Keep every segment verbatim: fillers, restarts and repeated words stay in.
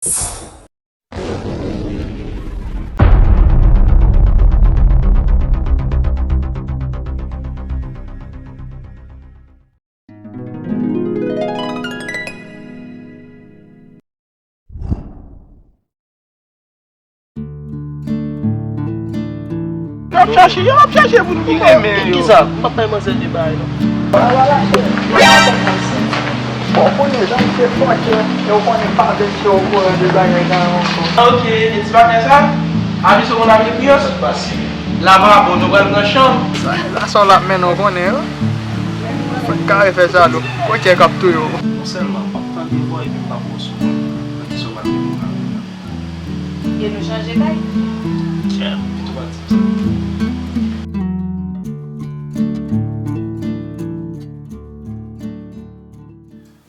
Yo ap chache, yo ap chache pou nou. Ki renmen yo? Ki sa? M p ap bay manzè de bagay non. Bon, ou konnen jan misye fòkè, e ou konnen pa vle misye okouran de bagay sa yo ankò. Ok, e ti patnè sa? A misye konn ap ekri yo? Sa k pase? Lavabo, nou pral nan chanm. Sa, sa w l ap mennen, ou konnen yo. Fòk kare fè sa tou. Kote k ap touye w? Non sèlman, m p ap tande vwa epi m p ap wè sou mwen. Nan ki sa w pral gen pou w ka fè la? E nou chanje kay? Kèt, pito pa di m sa.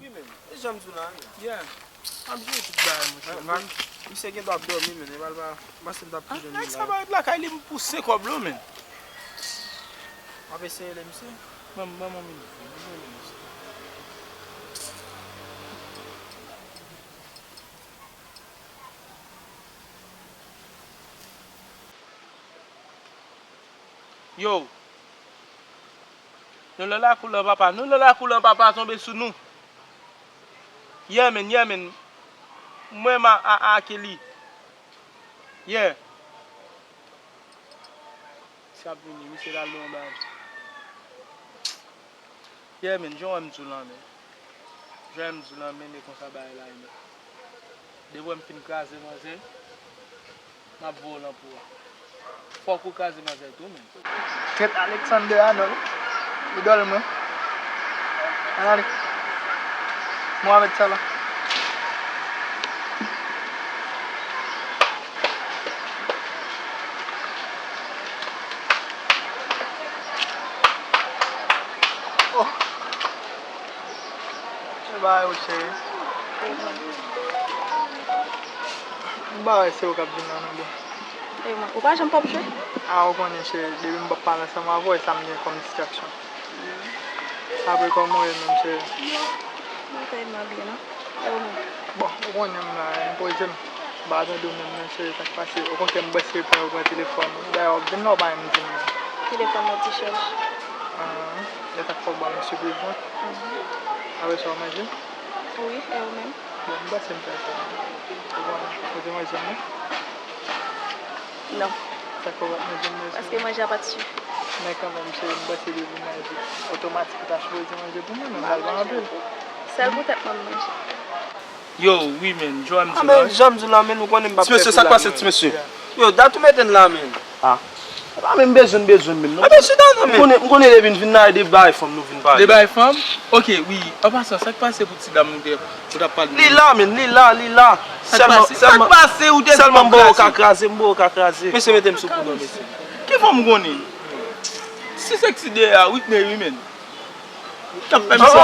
Wi, men, e jan m di w la, wi. Yeah. M ap jere tout bagay, monchè. Misye gen dwa ap dòmi, men, e pa l pa, m panse m t ap toujou la. Nèg sa parèt lakay li, m pouse kòb la, men. M ap eseye rele misye. Ban m, ban m yon minit, ban m rele misye. Yo. Nou nan lakou lan papa. Nou nan lakou lan papa tonbe sou nou. Yeah, man, yeah, man. Mwen, ma, a, a, Kelly. Yeah. Misye ap vini, misye pral lwen bagay. Yeah, man, jan w wè m di w lan, man. Jan w wè m di w lan, man, e konsa bagay la ye, man. Depi w wè m fin kraze manzè, m ap voye w nan pou a. Fòk ou kraze manzè tou, man. Trent Alexander-Arnold, idòl mwen. Ann ale. Mohamed Salah. Oh. Se bagay ou cheri. M pa wè se ou k ap vin nan non bro. E mwen, ou pa janm p ap jwe? A, ou konnen cheri, depi m p ap pale ansanm avè w, e sa m gen kòm distraksyon. Apre kòman w ye menm cheri? Yo, mwen tèlman byen non. E ou menm? Bon, ou konnen m la, m poze m. M pa tande w menm non cheri, sa k pase? Okontrè, m prèske pran ou pran telefòn ou. Dayè, w ap vin la, ou pa menm di m non. Telefòn mwen te chaj. Ah, e sa k fè w ban m sipriz lan? Mhm. Apre sa, w manje? Wi, e ou menm? Bon, m panse m fè sa. Ou konnen, ou te manje m non? Non. Sa k fè w pa t manje m mesye? Paske manje a pa t sifi. Men kanmenm, cheri, m panse depi w manje, otomatik ou ta sipoze manje pou mwen, men m pa l pa anpil. Sèl pou tèt mwen m manje. Yo, wi, men, Joe, m di la. A, men, jan m di la, men, ou konnen m p ap fè kou la. Ti mesye, sa k pase, ti mesye? Yo, dat ou mete n la, men. A. E pa menm bezwen n bezwen menm non. Anben chita non men. M konnen, m konnen depi n vin la, e de bagay fanm nou vin pale. De bagay fanm? Ok, wi. An pasan, sa k pase pou ti dam ou te, ou t ap pale de li? Li la, men, li la, li la. Sa k pase? Sa k pase ou te di m ap kraze? Sèlman m ba w ka kraze, m ba w ka kraze. Mesye, mete m sou kou non, mesye. Ki fanm ou konnen? Si sexy de a, Whitney wi, men. K ap fè misyon a.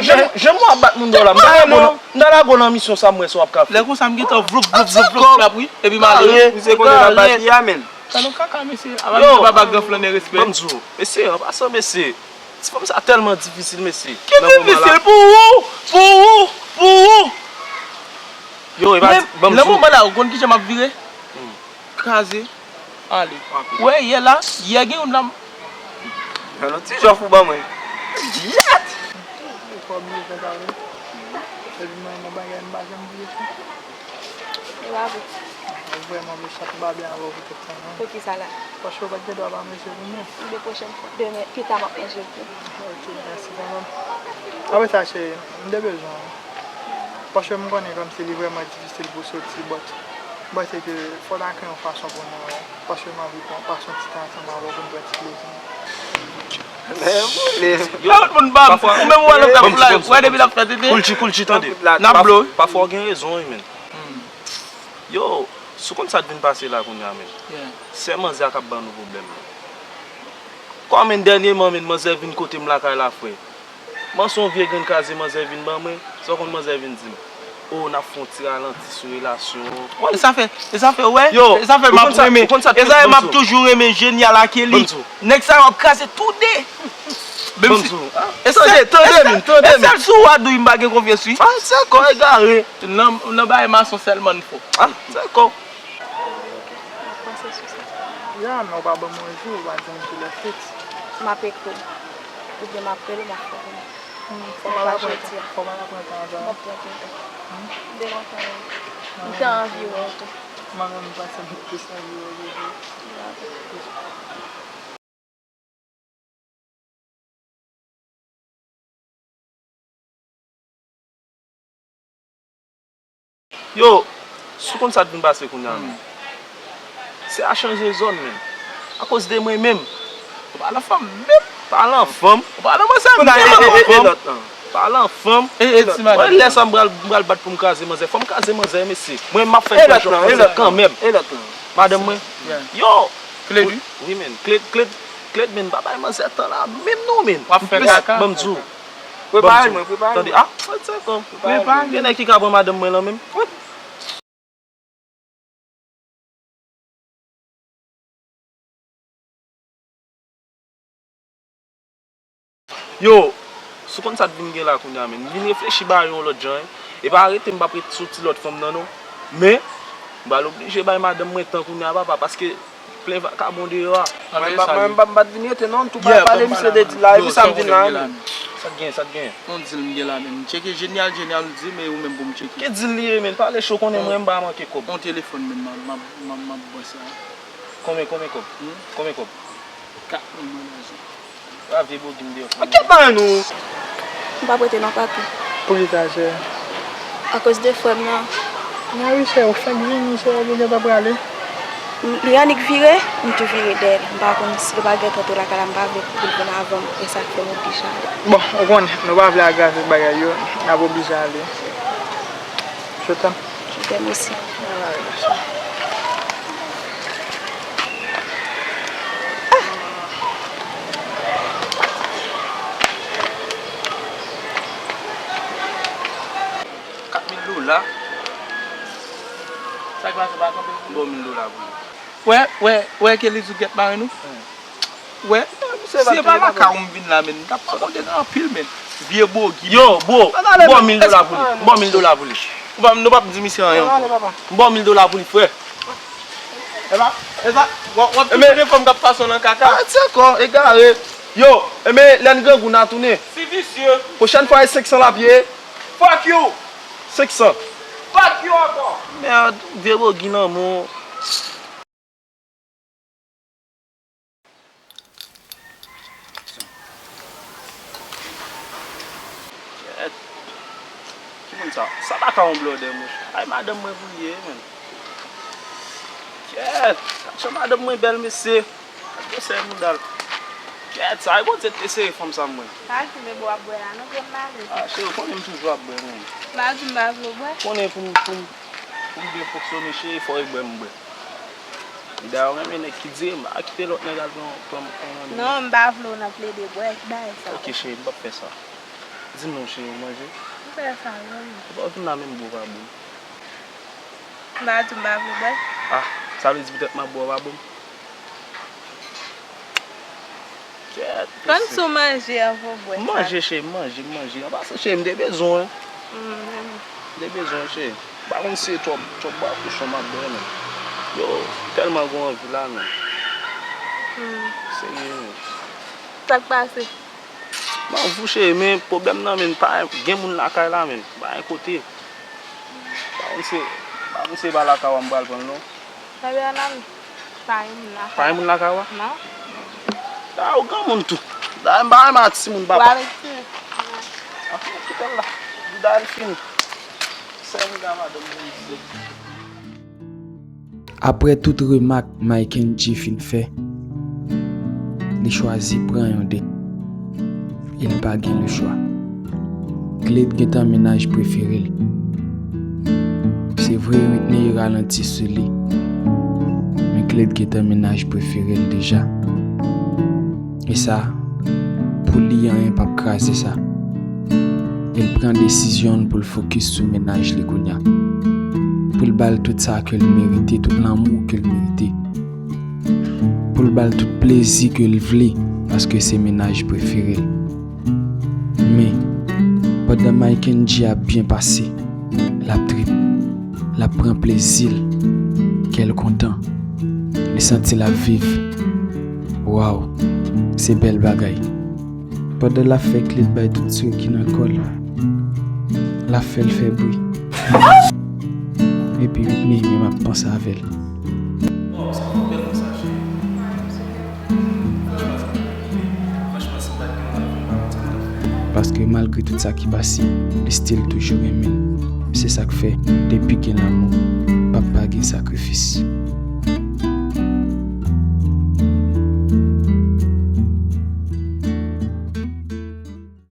Jan, jan w ap bat moun dò la, m ta lage w nan, m ta lage w nan misyon sa m wè sa w ap ka fè. Lè konsa m gentan vloup, vloup, vloup, vloup, l ap ri, epi m ale. Misye konnen l ap bat li a, men. Sa nou kaka, mesye. Ava misye pa ba gran flannè respè. Ban m di w, mesye, an pasan, mesye, ti fanm sa tèlman difisil, mesye. Ki difisil pou ou? Pou ou? Pou ou? Yo, e pa di, ban m di w. Nan moman la, ou konn kijan m ap vire? Kraze. Ale. Ou wè yè la, yè gen youn la m. Nan yon ti jòf ou ban mwen. Yèt! Ou pa bliye fè sa vre. Epi mwen, yon bagay m pa janm bliye fè. E pa vre. Mwen vrèman vle chat m pa byen avè w poutèt sa non. Poukisa la? Paske ou pa t gen dwa pa manje pou mwen. Yon de pwochèn fwa. Demen, pita m ap manje l pou ou. Ok, mèsi kanmenm. Apre sa, cheri, m te bezwen w. Paske m konnen kòmsi li vrèman difisil pou w soti, but m panse ke fò w ta kreye yon fason pou nou wè. Paske m anvi pran, pase yon ti tan ansanm avè w pou n pran ti plezi nou. Yo, tout moun ba m. Ou menm ou wè lòt la pou la, ou wè depi l ap fè tete. Koulti, koulti, tande. N ap blo. Pafwa w gen rezon wi, men. Yo, si w konn sa k vin pase la kounye a, men. Se manzè a k ap ban nou pwoblèm, men. Kòm, men, dènyèman, men, manzè vin kote m lakay la, frè. Man se yon vye grenn kraze manzè vin ban mwen, sa w konn manzè vin di m? O, n ap fè yon ti ralanti sou relasyon an. E sa fè, e sa fè, wè, e sa fè m ap renmen, e sa fè m ap toujou renmen Jenya la ke li. Nèg sa yo ap kraze toude. Menm si. Tande, tande, min, tande, min. E sèl sou ou a di m pa gen konfyans, wi. Ah, se kò egare. Nan, nan bagay mason sèlman n fò. Ah, se kò. Ya, men ou pa ban mwen jou, ou pa di m kilè fiks. M ap ekri w. Oubyen m ap rele w, m ap fè w konnen. Hmm, fò m al aprann, fò m al aprann tan anvan. M ap pran tout tan. M te kontan wè w. M te anvi wè w tou. Mwen menm, m panse m plis anvi wè w toujou. Yo, si w konn sa k vin pase kounye a, men. Se a chanje zòn, men. Akoz de mwen menm. Ou pa nan fanm menm. Pa nan fanm. Ou pa nan manzè menm, pa nan fanm. Pa nan fanm. E, e, ti madanm. Lè sa m pral, m pral bat pou m kraze manzè. Fò m kraze manzè, mesye. Mwen, m ap fè bèl jòf manzè kanmenm. E lòt lan? Madanm mwen. Yo! Kled, wi. Wi, men. Kled, Kled, Kled, men, pa bay manzè tan la menm non, men. W ap fè kaka. Ban m di w. Prepare l, mwen, prepare l. Tande, ah, tande sa, kon. Prepare l. Gen nèg ki ka pran madanm mwen lan menm. Yo, si w konn sa k vin gen la kounye a, men. M vin reflechi ba yo yon lòt jan, wi. E pa rete, m p ap ret sou ti lòt fanm nan, non. Men, m pral oblije bay madanm mwen tan kounye a, papa, paske plen vakabon deyò a. Mwen, m pa, mwen, m pa, m pa t vin rete, non. M tou pral pale misye de dil la, epi sa m vin la, men. Sa k gen, sa k gen? Yon dil m gen la, men. M tcheke jenyal, jenyal di, men ou menm pou m tcheke. Ki dil li ye, men? Pale cho, konnen mwen, m pa manke kòb. Yon telefòn, men, m ap, m ap, m ap, m ap bwè sa. Konbyen, konbyen kòb? Hmm? Konbyen kòb? Kat mil mwen lajan. Pa vye bogi m deyò. Kèt, ba nou. M p ap rete non, papi. Poukisa, chè? Akoz de frè m nan. Men wi, chè, ou fèk vini, chè, ou gentan prale. M, li annik vire, m tou vire dèyè l. M pa konn si l pa gentan tou lakay la, m pa vle pou l vin avan m, e sa k fè m oblije ale. Bon, ou konnen, nou pa vle agrave bagay yo, n ap oblije ale. Je t'aime. Je t'aime aussi. Kat mil dola. Sa k pase pa kanpe? M ba w mil dola pou li. Wè, wè, wè ke li di w gèt mare nou? Wè, si se pa lakay ou m vin la, men, m t ap rakonte anpil, men. Vye bogi. Yo, bro, m ba w mil dola pou li. M ba w mil dola pou li. Ou pa, nou p ap di misye anyen ankò. M ba w mil dola pou li, frè. E pa, e pa, w ap, w ap tounen fanm k ap pase w nan kaka. Arete kò, egare. Yo, enben, lè n grangou, n a tounen. Si visye. Pwochèn fwa, e senk san l ap ye. Fuck you. Senk san. Fuck you ankò. Mèd, vye bogi nan men w. Kèt. Ki moun sa? Sa pa ka yon blòdè, monchè. Ay, madanm mwen pou l ye, menm. Kèt. Sa madanm mwen bèl, mesye. Gade gwosè mouda l. Kèt, sa e Bondye ki te sere fanm sa, mwen. Pa di m e bò w ap bwè la, non, vye m mare. Ah, cheri, ou konnen m toujou ap bwè, mwen. M pa di m pa vle w bwè. Konnen pou m, pou m, pou m byen fonksyone, cheri, fò e bwè m bwè. Dayè, ou renmen nèg ki di, m pa kite lòt nèg al pran, pran, pran manmi. Non, m pa vle w nan plede bwè, ki bagay sa. Ok, cheri, m p ap fè sa. Di m non, cheri, ou manje? M fè sa, wi. Ou pa vin la menm, bò w pa bon. M pa di m pa vle bwè. Ah, sa vle di poutèt m ap bwè w pa bon? Kèt. Konn si w manje anvan w bwè sa. M manje, cheri, m manje, m manje. An pasan, cheri, m te bezwen w. Mm, m te bezwen w, cheri. M pa konn si se twòp, twòp bwa kochon m ap bwè, men. Yo, m tèlman gen anvi la, men. Mm. Serye, men. Sa k pase? M ap vouche, men pwoblèm nan, men pa gen moun lakay la, men pa gen kote. Pa konn se, pa konn se pa lakay w a m pral pran l, non. Ebyen, ann ale. Pa gen moun lakay. Pa gen moun lakay w a? Non. Dayè, ou granmoun tou. Dayè, m pa renmen ak timoun, papa. Ou avèk timoun. Afe, kite l la. Dayè, l fini. Sè m gen madanm mwen isit. Apre tout remak Mike N G fin fè, li chwazi pran yon de. E li pa gen lechwa. Claude gentan mennaj prefere l. Se vre, Whitney ralanti sou li, men Claude gentan mennaj prefere l deja. E sa, pou li, anyen p ap kraze sa. E l pran desizyon l pou l fokis sou mennaj li kounye a. Pou l ba l tout sa ke l merite, tout lanmou ke l merite. Pou l ba l tout plezi ke l vle, paske se mennaj prefere l. Men, pandan Mike N G ap byen pase, l ap trip, l ap pran plezi l, kè l kontan, li santi l ap viv. Waw, se bèl bagay. Pandan l ap fè Clit bay tout swen ki nan kò l, l ap fè l fè bri. Epi Whitney menm ap panse avè l. Paske malgre tout sa ki pase, li still toujou renmen l. Se sa k fè, depi gen lanmou, p ap pa gen sakrifis.